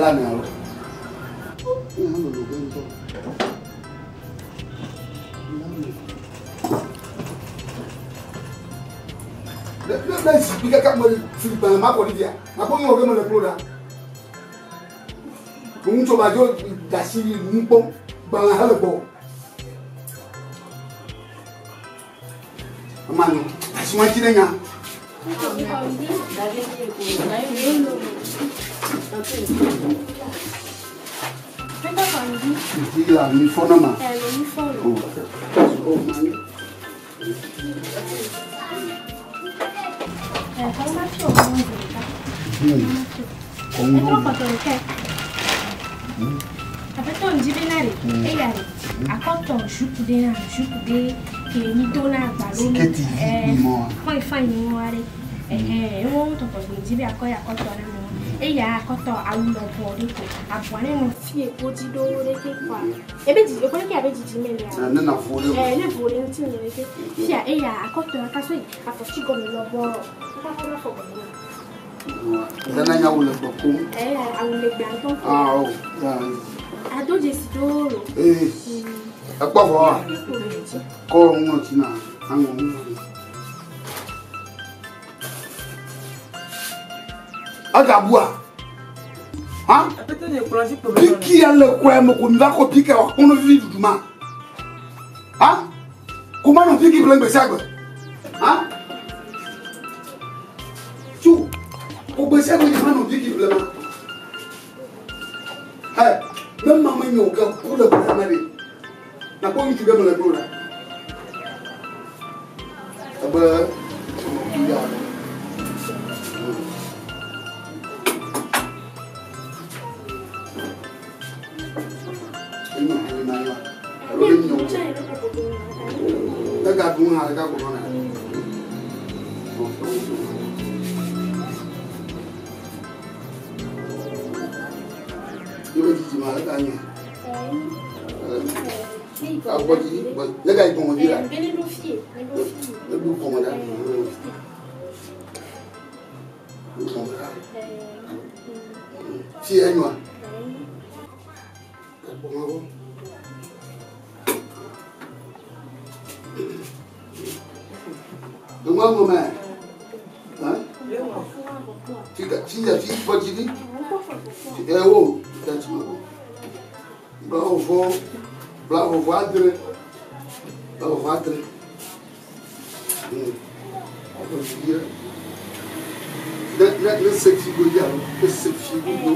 Blane alo. Nye hã lolo ge ŋutɔ. Blane. Ne ne ne zikpui kaka me fli gbalẽ ma kɔ ɖi fia, makpɔ nu wɔ ge mele klo ɖa. Ŋutsu ba dzo ɖe asi nu kpɔm, gbalẽ hele gbɔ. Ema nyo, asi ma dzi ɖe nya. Dzi la mi fɔ na ma. O, o ma nyo. Aƒetɔ ŋdi bena ɖe eya ɖe akɔtɔ jupe ɖe hã jupe ɖe ke mi dona agbalo Siketi vi mɔ. Fine fine mɔ aɖe ɛhɛn ewo tɔtɔ gbe dzi be akɔ ya akɔtɔ na mɔ eya akɔtɔ awu lɔbɔ ɖe ko abɔa ne nɔ fie godzi ɖewo ɖe ke kɔa ebe dzi ekɔ ɖe ke abe dzidzi me lea Ne na vo ɖe. ɛɛ ne vo ɖe ŋuti nye ɖe ke fia eya akɔtɔ akaso yi afɔtsi gɔme lɔbɔ kaka kɔ ɖe afɔ gɔme na Nana nya wo le gbɔ koŋ. ɛɛ awu legbe ŋutɔ Ah o. Ya. ado dzesi ɖewo lo. Ee. Ekpɔ vɔ wa. Kɔ ŋɔti na aŋɔ ŋu. Agabua. Ha? Aƒetɔ nye kplɔ dzi kpo me. Piki ya le kɔe me ko mi va kɔ piki wa kpɔnɔ vivi dudu ma. Ha? Ko ma nɔ piki ƒle gbe sia gbe. Ha? Tso. Ko gbe sia gbe nye ma nɔ piki ƒle ma. Hɛ, ne ma me nye o ke ku le ƒe me ɖe. Na kpɔ ŋutsu ɖe me le glo la. Ebe ya. Eno ena ya. Alo ne nye o. Ega dun ha ega gbɔnɔ na. Yebe dzidzi ma ega nye. Agbɔdzi ne ga yi gɔme dzi la. Ne ɖo gɔme ɖa. Ɖo gɔme ɖa. Fi enyoa. Egbɔma gbɔ. Eŋua ŋɔ mɛ. Hã? Fi ka fi ya fi gbɔdzi ɖi. Ewo dati ma gbɔ. Bla vɔvɔ bla vɔvɔ adre. Bla vɔvɔ adre. Agbɔdzi ɖi. Ne ne ne se fi godzi alo ne se fi godo.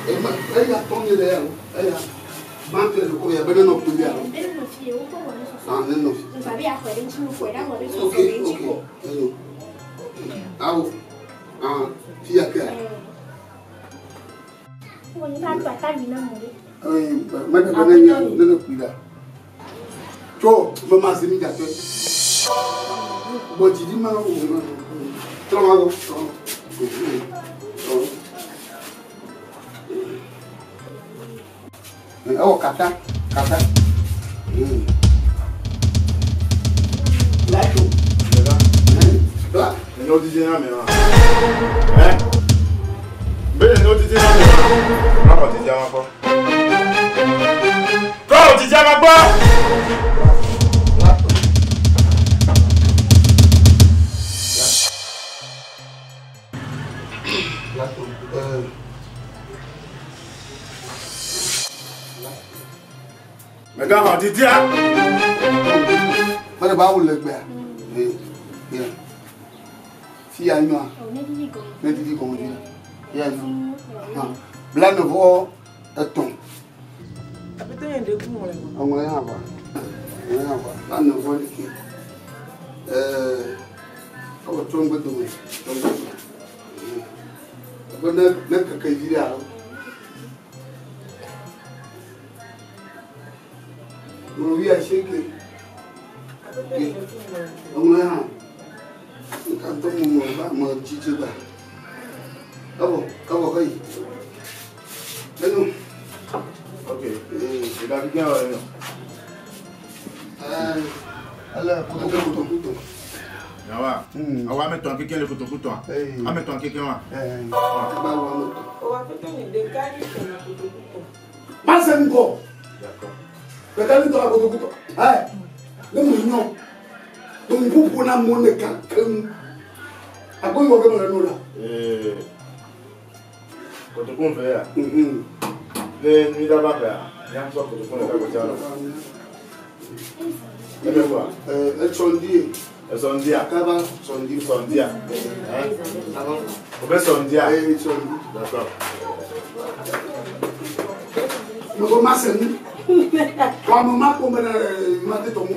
Ema eya tɔ nye le ya o eya gbãtɔ le ko ya be ne nɔ kpe ya o. Ah ne nɔ fi. Ok ok enyo. Awo ah fi ya kea. Ee mɛ ɖe be ne nye ne ne kpui la. Tso me ma zi mi dzate. Gbɔdzi ɖi ma wo ma. Trɔ ma gbɔ trɔ. Trɔ. Ewɔ kata kata. Lato. Bla. Enye otiti na mi wa. Ɛ? Bẹ́ẹ̀ ni otiti na mi wa. Kọ́ titi a ma gbọ́. Kọ́ titi a ma gbọ́. Lato. Mẹ̀gá hàn titi a. Mɛ ɖe ba wo le gbea. Ee ee. Fi ya nyoa. Ne didi gɔme dzi la. Ya nyo. Hã. Bla ne vɔ etɔ̃. Aƒetɔ nye ɖe ku ŋlɔ gbɔ. Eŋlɔ hã va. Eŋlɔ hã va. Bla ne vɔ ɖeke. Ɛɛ ewɔ trɔ ŋgbe dome. Trɔ ŋgbe dome. Ebe ne ne keke vi ɖe alo. Ŋlɔ wuiasieke. Aƒetɔ nye ɖe ku ŋlɔ. Eŋlɔ hã. Nka ŋutɔ mo ŋlɔ ba me dzidzi gba. Evɔ evɔ heyi. Enu. Ok. Ìdá kíkẹ́ wọ̀ ẹ̀yàn. Ɛɛ ele kotoku kotoku. Yawa. Awa ame tɔn keke le kotoku tɔn. Ame tɔn keke wa. Ba wa ame tɔn. O aƒetɔ nye ɖeka ni tɔ na kotoku tɔ. Ma se ŋgɔ. D'accord. Ɖeka ni tɔ na kotoku tɔ. Ɛ ne mu nyɔ. Ne mu ƒoƒo na mo ne keŋ. Agbo yi wɔ ke me le no la. Kotoku ŋve ya. Ne mi da ba fɛ ya. Nya sɔ kotoku ɖeka ko tia lɔ. Ebe quoi? Etsɔ ŋdi ye. Esɔ ŋdia. Kaba sɔ ŋdi. Sɔ ŋdia. O bɛ sɔ ŋdia. Ee sɔ ŋdi. D'accord. Mɔgɔ ma se nu. Wa mo ma ko mena ma te tɔ mu.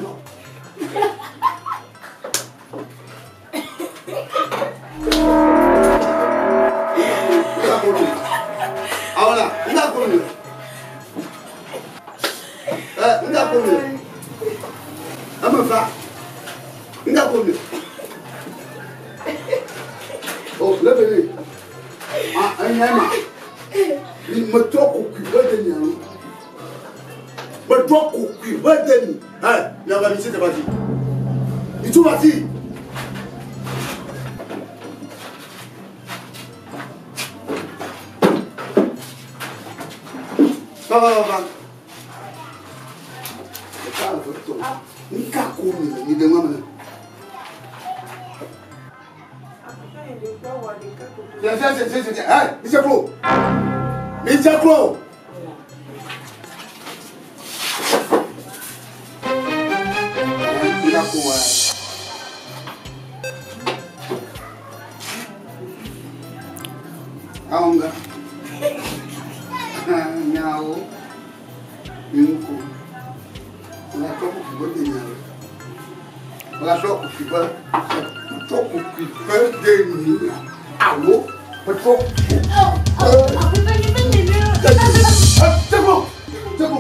Awala, nga ko ni. Nga ko ni. Ama fa. Nga ko ni. Oh, le bébé. Ah, un ma. Ni me to ko ku ba de ni anu. Me to ko ku ba de ni. Eh, ya va mi c'est parti. Il tout parti. Va va va va. Ka to. Nka ko mi ni de nwa me. Aƒetɔ nye ɖeka wɔ ɖeka kotoku. Tiens, tiens, tiens, tiens, tiens. Hey, Michel Clos. Michel Clos. Aonga. Nyao. Nko. La toko kibo de nyao. La toko kibo. Toko kibo de nyao. Awo. Toko. Teko. Teko.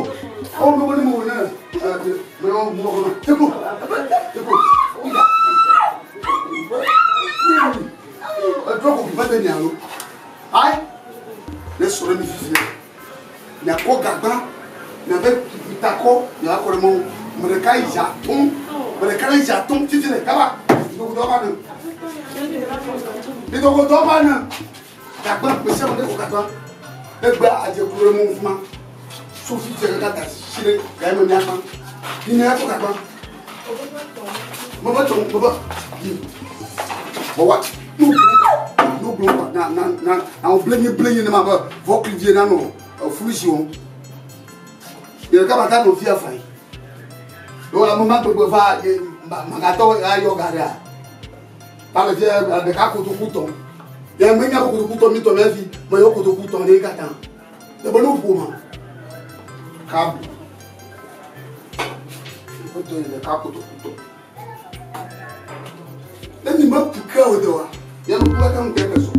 Oh, no, no, no, no. No, no, no. Teko. Teko. Toko kibo de nyao. Aïe. Ne sɔrɔ mi fifi na kɔ gagba na bɛ takɔ na akɔrɔ mɔ mɛrɛka yi ja tɔn mɛrɛka yi ja tɔn titi lɛ kaba dɔgɔtɔ b'a nà dɔgɔtɔ b'a nà gagba pèsè ne ko gagba ne gbɛ adzekuro mɔ fuma sofi tɛ ka ta sire gayi mɛ miakpa ni ne ko gagba mɔ bɛ tɔn mɔ bɛ yi bɔ wa no blo na na na na o blenye blenye ne ma ba vo clivier na no fulusi o ye ka ba ta no fia fai do la mo ma gbogbo fa ma ga to ayo ga ra pa le fia de ka ko to kuto ye me nya ko to kuto mi to me fi mo yo ko to kuto ne ka tan de bo no fu ma ka bu ko to le ka ko to kuto le ni ma pu ka o de wa. Ya no puedo hacer un queso.